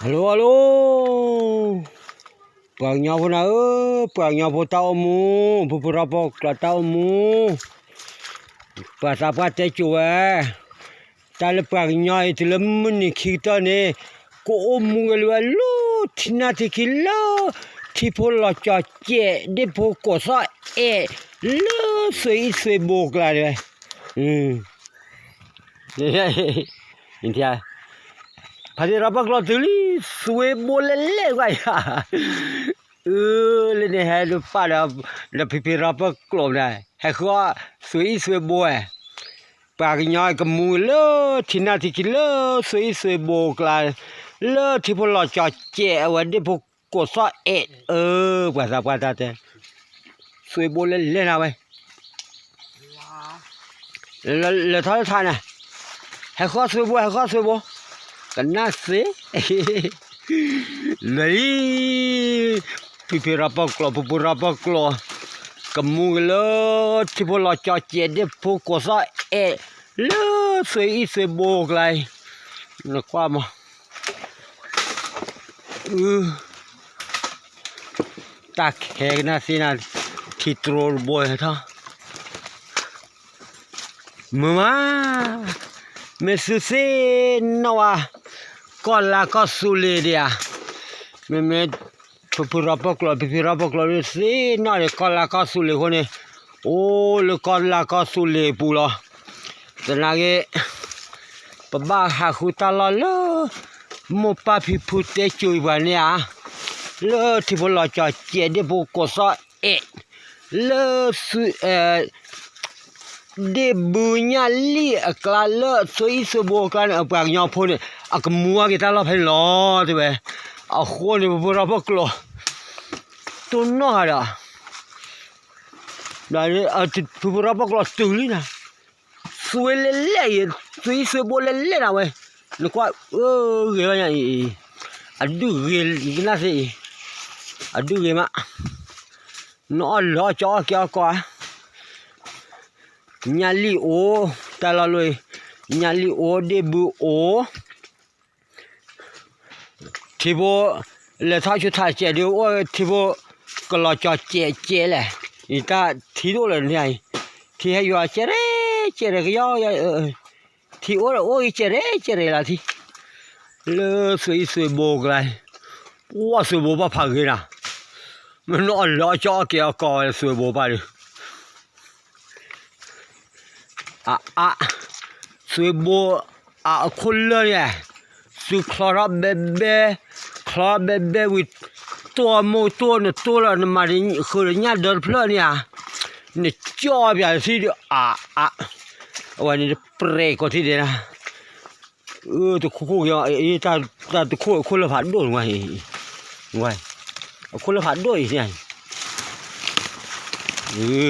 ຮັລໂຫຼ ຮັລໂຫຼ ປາກຍອງພຸ້ນນະເອີຍ ປາກຍອງພຸ້ນຕາໂອໝູ ຜູ້ຜູ້ລາວປອກກະຕາໂອໝູ ປາສາປາແຕຈູແອ ຕາເລີປາກຍອງອີກເລີມື້ນີ້ຄິກເຕີນີ້ ໂກໂອໝູກັນເລີຍວ່າ ໂລ ທີ່ໜ້າທີ່ຄິເລີ ທີ່ໂພລອຈອແຈະ ເດໂພໂກຊໍແອ ເລີສວຍອິດສວຍໂບກລາຍເລີຍ ອືມ. ອິນເທຍ ພະເທລາປະກອບຕື່ລີ ສວຍໂບເລເລໄວ ເອີ ເລເນແຮດູປາດາ ລະພິພິລາປະກອບນະ ແຮຄອສວຍອິດສວຍໂບ ປາກຍອຍກະມູເລີ ທີ່ໜ້າທີ່ກິນເລີ ສວຍອິດສວຍໂບກະລາ ເລີທີ່ພວກລາວຈອແຈະ ອາໄວ້ເດພວກ ໂກຊໍແອ ເອີ ພາສາພາສາແທ້ ສວຍໂບເລເລນະເວີຍ ລະ ລະທອດທານນະ ໃຫ້ຂໍສວຍໂບ ໃຫ້ຂໍສວຍໂບ ກະໜ້າເສ ເລີ ພິພິລາປະກອບ ພິພິລາປະກອບ ກະມູເລີ ທີ່ພວກລາວຈອແຈະ ເດພວກໂກຊໍແອ ເລີ ສວຍອິດສວຍໂບກະລາຍ ນະຄວາມ ອື ຕາແຂກນະຊິນະ ທີ່ໂຕໂລໂບຍທອ ມືມາ ເມຊູເຊນະວາ ກອລາກອຊູເລເດຍ ເມ ເມ ເພື່ອເພື່ອເຮົາປະກອບ ເພື່ອເຮົາປະກອບເຊນະເດ ກອລາກອຊູເລຄົນນີ້ ໂອ ເລີກອລາກອຊູເລປູລອ ຕະນາເກ ປະບາຫາຄູຕາລອເລີ ໂມປາພິພູເຕຈູຍບາເນຍ ເລີທີ່ພວກລາວຈອແຈະເດໂພໂກຊໍແອ ເລີ ເອີ ເດບືຍາລີອາກລາເລີ ໂຊອີໂຊໂບການອາປາກຍອໂພເນ ອາກະມົວເກຕາລອໄພລອ ເຕເວ ອາໂຄເນ ພວກລາວພວກກລອ ໂຕນອກຫາດາ ດາເນ ອາ ພວກລາວພວກກລອ ຕຶງລີນະ ສວຍເລເລ ສວຍ ສວຍໂບເລເລນະເວີຍ ນະກວາ ເອີ ເກມາຍາອີ ອາດຸເກນາເຊ ອາດຸເກມາ ນອລອຈອເກອກວາ ຍາລີໂອ ຕາລາລຸຍ ຍາລີໂອ ເດບືໂອ ທີໂບ ແລະທ້າຍສຸດທ້າຍເຈດີໂອ ທີໂບກະລໍຈອເຈເຈແລະ ອີຕາທີໂດລະໃຫຍ່ ທີໃຫ້ຢູ່ເຈເຣ ເຈເຣກະຢໍ ເອີ ທີໂອ ໂອ ເຈເຣ ເຈເຣລາທີ ເລີສວຍ ສວຍໂບກະໄລ ໂອ ສວຍໂບບາພາເກນະ ມັນນອນລອຈອເກອກອ ສວຍໂບບາເດີ ອາ ອາ ສວຍໂບ ອາ ຄົນເລີຍ ສຸຄລໍເບເບ ຄລໍເບເບວິ ຕົວໂມຕົວນະຕົວລະນະມາດີ ຄືຍາດເດີນເພີເນຍ ເນຈອບຍາຊິ ອາ ອາ ວານີ້ເປໂກທີ່ເດນະ ເອີ ຕະໂຄກ ເອີ ຕາ ຕາຕະໂຄກ ຄົນລະພາດໂດນໄວ້ ໄວ້ ຄົນລະພາດໂດນອີກນີ້ ເອີ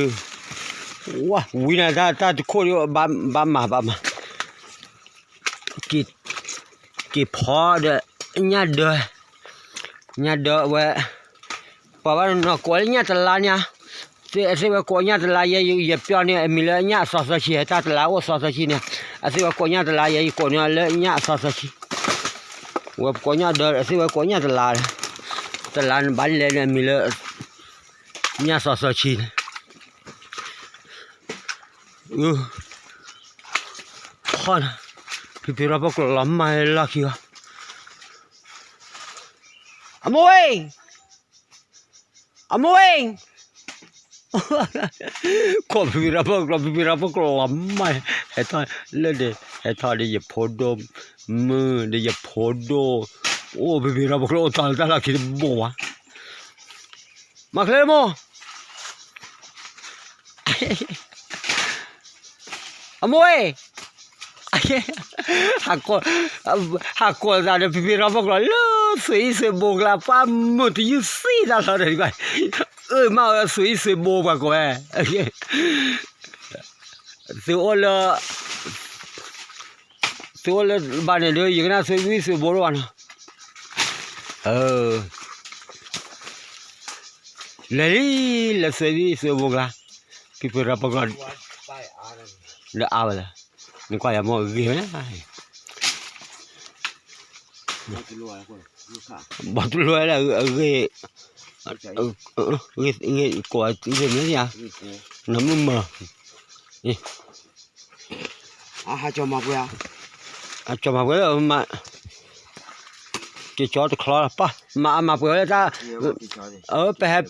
ວ້າ ວິນາ ຕາ ຕາຕະໂຄກ ບາ ບາມາ ບາມາ ກິ ກິພໍເດີ ຍາດເດີ ຍາດເດີ ເວີ ປະວ່ານອກກົວຍາດຕະລານຍາ ເຊ ເຊວະໂກຍາດຕະລານ ຍາ ຍາປຽວເນຍ ມີເລີຍຍາດຊອຊະຊີ ຕາຕະລານໂອຊອຊະຊີເນຍ ອາເຊວະໂກຍາດຕະລານ ຍາໂກເນຍເລີຍຍາດຊອຊະຊີ ເວະໂກຍາດເດີ ເຊວະໂກຍາດຕະລານ ຕະລານບ້ານແລເນຍ ມີເລີຍຍາດຊອຊະຊີ ເອີ ພອນ ພີພີລາປະກອບລຳມາລາຄີວະ ອາໂມເອງ ອາໂມເອງ ຂອບພີພີລາປະກອບ ພີພີລາປະກອບລຳມາ ໃຫ້ທອດເລີເດ ໃຫ້ທອດເດ ຢ່າໂພດໂດ ມືເດ ຢ່າໂພດໂດ ໂອ ພີພີລາປະກອບ ໂອ ຕາຍ ຕາຍລາຄີໂບວະ ມາເຄລໂມ ອາໂມເອ ຫາກ ຫາກ ຕາເດ ພີພີລາປະກອບ ເລີສວຍ ສວຍໂບກະລາປາ ມື້ທີ່ຢູ່ຊີດາລາເດ ເອີ ມາສວຍ ສວຍໂບກວ່າກວ່າ ສວຍໂອເລີ ໂຕລະບາດນີ້ເດີ ຍືນໜ້າສວຍວີສວຍໂບລະບາດນີ້ ເອີ ເລີລີ ລະສວຍວີສວຍໂບກະລາ ກິເປີດລະປະກອນ ລະອາວລະ ນີ້ກວ່າຍາໂມເອີ ເອີ Batu luar lah, eh, eh, eh, eh, eh, eh, kuat, eh, eh, eh, nama mah. Eh. Ah, ha, cuma apa ya? Ah, cuma apa ya, mak? Kicau tu keluar apa? Mak, mak apa ya, tak? Eh, paha,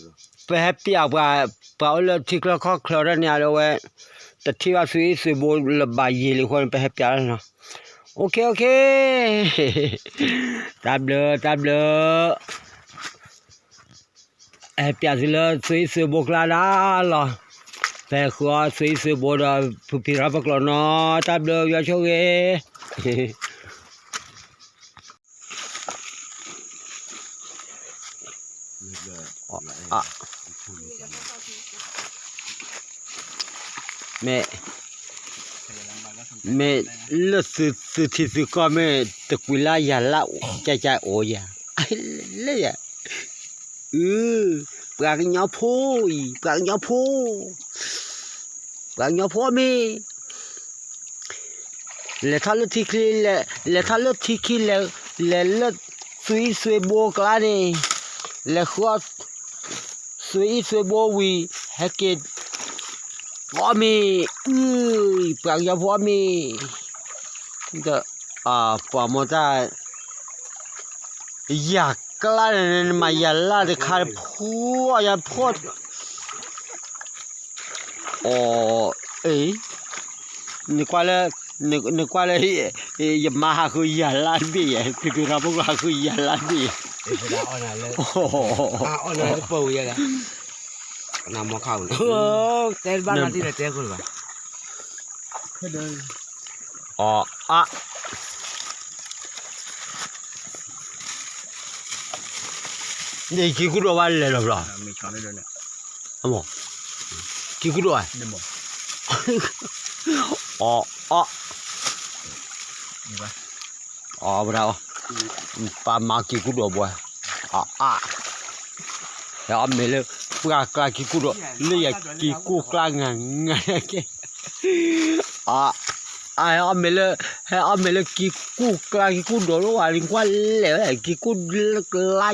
paha pia apa, apa, oleh tikla kau keluar ni ada, weh. Tadi waktu itu, bo, lebay, le, kau paha pia, no. ໂອເຄ ໂອເຄ ຕາມເດີ ຕາມເດີ ແອປຽນຊິເລີ ຊຸຍຊຸຍໂບກລາດາລອ ແປຄົວຊຸຍຊຸຍໂບດາ ຜູ້ພິມພິມຮັບປະກອນນໍ ຕາມເດີ ຢາໂຊເກ. ອະ ແມ່ ແມ່ ເລີດຊື່ ຊື່ທີ່ຊື່ກໍແມ່ ຕະກຸຍລາ ຢາລາ ຈາຍ ຈາຍ ໂອ ຢາ ເລີຍ ອື ປາກຍາໂພ ປາກຍາໂພ ປາກຍາໂພແມ່. ແລະ ຖ້າເລືອດທີ່ຄີ ແລະ ແລະ ຖ້າເລືອດທີ່ຄີ ແລະ ແລະ ເລືອດຊຸຍ ຊຸຍໂບກລານີ້ ແລະ ຂົວຊຸຍ ຊຸຍໂບວີ ແຮກເກດ ພວກມີ ອື ປາກຢາພວກມີ ເດ ອາ ປາໂມຕາ ຢາກ ກະລະມາຢາລາດຄາໂພ ຢາໂພ ໂອ ເອີ ນຶກວ່າລະ ນຶກ ນຶກວ່າລະ ຢາມາຫາຄືຢາລາດບີ ພີ່ພີ່ນ້ອງພວກເຮົາຄືຢາລາດບີ ເອີ ເວລາອອນນະເລີຍ ໂອ້ໂຫ ອາ ອອນນະເລີຍໂປຢາລະ ນຳໝໍ້ເຂົ້າ ເອີ ແຕ່ບ້ານມາທີ່ໃດແຕ່ຄົນວ່າ ອໍ ອະ ນີ້ກິນກຸດອະວານແລ້ວລະ ມີຊ້ອນໄດ້ດ້ວຍແຫຼະ ອະໝໍ້ ກິນກຸດອະວານ ອໍ ອະ ນີ້ປະ ອໍ ບໍ່ໄດ້ ປາມາກິນກຸດອະວານ ອະ ອະ ແລ້ວເອົາເມເລີ ປາກາກິນກຸດອະວານ ເລີຍກິນກຸດກາງງານ ອາ ອາ ໃຫ້ອາເມເລີ ໃຫ້ອາເມເລີກິນກູກາກິນກູໂດລະວ່າລິງກວ່າແລ້ວກິນກູໄລ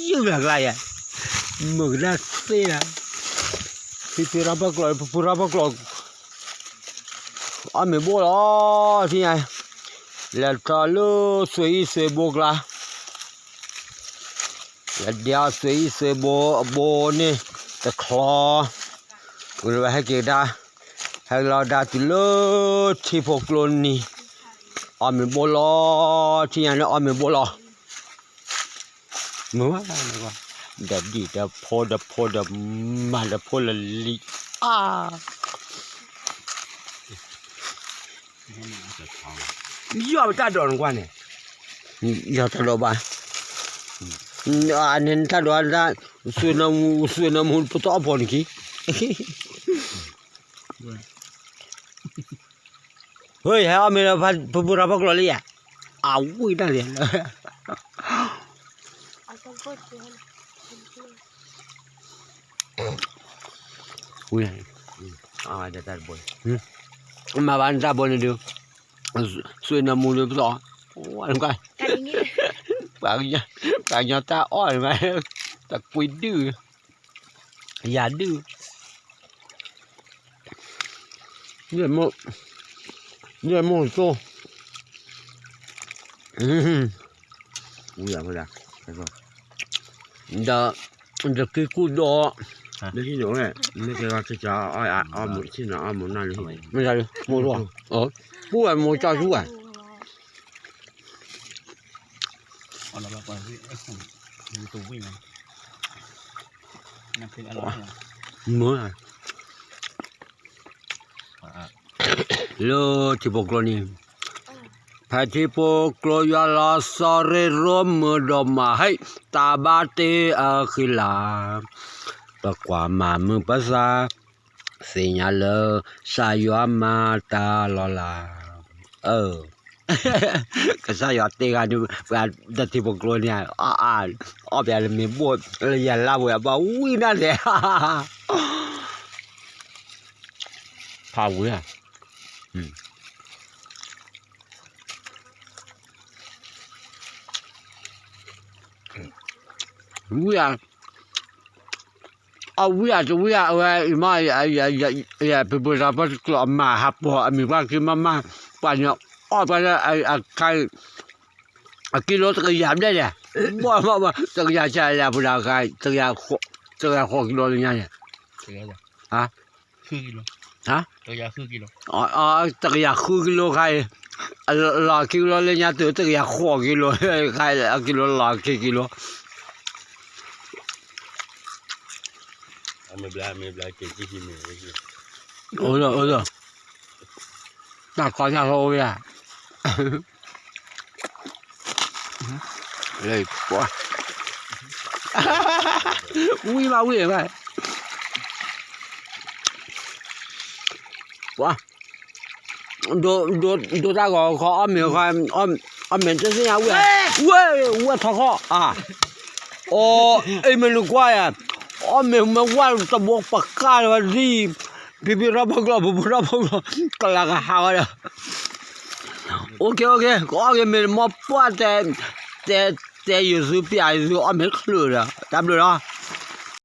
ຢູ່ແບບໄລອະ ເມືອງນາເຊນະ ທີ່ທີ່ລາວບັກລອຍ ຜູ້ລາວບັກລອຍ ອາເມໂບລະທີ່ໃຫຍ່ ແລ້ວຕາເລີສວຍອີສວຍໂບກລາ ແລ້ວດຽວສວຍອີສວຍໂບ ໂບນີ້ຕະຄລໍ ເວລາໃຫ້ເກດາ Hello, datang lo, tipo Cloni. Ame bola, tiada ame bola. Mua, da di, da po, da po, da ma, da po, la li. Ah. ຢາວຕາດອນກວ່ານີ້ ຢາວຕາດອນບາ ອັນເຫັນຕາດອນລະ ສວຍນ້ຳ ສວຍນ້ຳມູນປະຕອບອນກີ ເຮີຍ ໃຫ້ເອົາເມລະພັນ ຜູ້ລາວບັກລອຍເລີຍ ເອົາ ອຸ້ຍ ນັ້ນແຫຼະ ອຸ້ຍ ເອົາແຕ່ຕັດບົນ ຫື ມາບ້ານຕາບົນເດີ ສວຍນ້ຳມູນເດີ ໂອ້ ອັນກະ ປາກຍາ ປາກຍາຕາອ່ອນມາ ຕະກຸຍດື້ ຢ່າດື້ ເລືອດໝົດ ເລືອດໝົດໂຕ ອື Udah, udah. Dah, dah kiku doa. Hah? Dah kiku doa. Ini kira kita, ah, ah, ah, mesti nak, ah, mau nanya. Mesti mau doa. Oh, buat mau cakap juga. ເລີ ທີ່ພວກເຮົານີ້ ແພທີ່ພວກເຮົາຢາລາຊາເຣໂຣມເມືອດອກມາໃຫ້ຕາບາເຕອາຄີລາ ປະກວາມາມືປາສາ ເຊຍາເລີ ສາຍວາມາຕາລໍລາ ເອີ ກະຊາຍອດເຕການ ການດັດທີ່ພວກໂກເນຍ ອາ ອາ ອອກໄປລະມີບົດ ລະຍະລາວ ບາ ອຸ້ຍ ນັ້ນແຫຼະ ພາວເວີຍ ອືມ. ဝံႉ ဢဝ်ဝံႉ တဝံႉ ဝဲ အံၤမႃး ယ ယ ယ ယ ယ ပပူၤ တႃႇပၢၵ်ႇ ၵျေႃႇမႃး ႁပ်ႉပေႃး ဢမီႇပႃႇၵိၼ်မႃး မႃး ပၢၼ်ႇၼႆႉ ဢွၵ်ႇပႃးလႄႈ ဢႃႇ ဢႃႇ ၶၢႆ ဢႃႇ ၵီႇလူဝ်ႇ တၵ်းယၢၼ်ႇလႆႈလႄႈ ဝႃႈ ဝႃႈ ဝႃႈ တၵ်းယၢၼ်ႇ ၸႂ်ႈလႄႈ ပုၼ်ႈတႃႇ ၶၢႆ တၵ်းယၢၼ်ႇ ၶူဝ်ႇ တၵ်းယၢၼ်ႇ ၶူဝ်ႇ ၵီႇလူဝ်ႇ ၼႆႉ ၼႆႉ ၸႂ်ႈလႄႈ ႁႃႉ ၶိုဝ်ႈၵီႇလူဝ်ႇ ႁႃႉ တၵ်းယၢၼ်ႇ ၶိုဝ်ႈၵီႇလူဝ်ႇ ဢေႃႈ ဢေႃႈ တၵ်းယၢၼ်ႇ ၶိုဝ်ႈၵီႇလူဝ်ႇ ၶၢႆ ဢႃႇ လႃႈ ၶိုဝ်ႈၵီႇလူဝ်ႇ လႄႈ ၺႃးတူဝ် တၵ်းယၢၼ်ႇ ၶူဝ်ႇၵီႇလူဝ်ႇ ၶၢႆ ဢႃႇ ၵီႇလူဝ်ႇ လႃႈ ၶိုဝ်ႈၵီႇလူဝ်ႇ ဢႃႇ မႄႈပႃႈ မႄႈပႃႈ ၵဵပ်းၵိၼ်ႁိုဝ် မႄႈ ဢူဝ်း ဢူဝ်း တႃႇၵေႃႈ တႃႇၵေႃႈ ဢူဝ်း ယႃႇ လႄႈ ၵႂႃႇ ဝိဝႃႈ ဝိဝႃႈ ၵႂႃႇ တူဝ် တူဝ် တူဝ်တႃႇၵေႃႈ ၶေႃႈဢွမ်ႈမႄႈ ၶေႃႈဢွမ်ႈ ဢွမ်ႈမႄႈ ၸိူဝ်းၼႆႉ ဝႄႈ ဝႄႈ ဝႄႈ ထႃႈၶေႃႈ ဢႃႈ ဢူဝ်ႈ ဢေး မႄႈလူး ၵႂႃႇ ဢႃႈ ဢွမ်ႈမႄႈ မႄႈ ဝႃႈ တႃႇမွၵ်ႈပၢၵ်ႇၵႃႈ ဝႃႈလီ ပီႈပီႈ ရပ်ႉၽွင်ႈ ၵေႃႈ ၽူႈ ၽူႈ ရပ်ႉၽွင်ႈ ၵေႃႈ ၵႃႈလႃႈ ၵႃႈႁၢဝ်ႈၼႃႇ ဢူဝ်ႇၶေႇ ဢူဝ်ႇၶေႇ ၵေႃႈ ဢူဝ်ႇၶေႇ မႄႈ မေႃပွတ်း တႄႉ တႄႉ တႄႉ ယူႇသူ ပီႈဢၢႆႈသူ ဢွမ်ႈမႄႈ ၶလိူဝ်ႇလႃႈ ၸၢမ်းလူးၼေႃႈ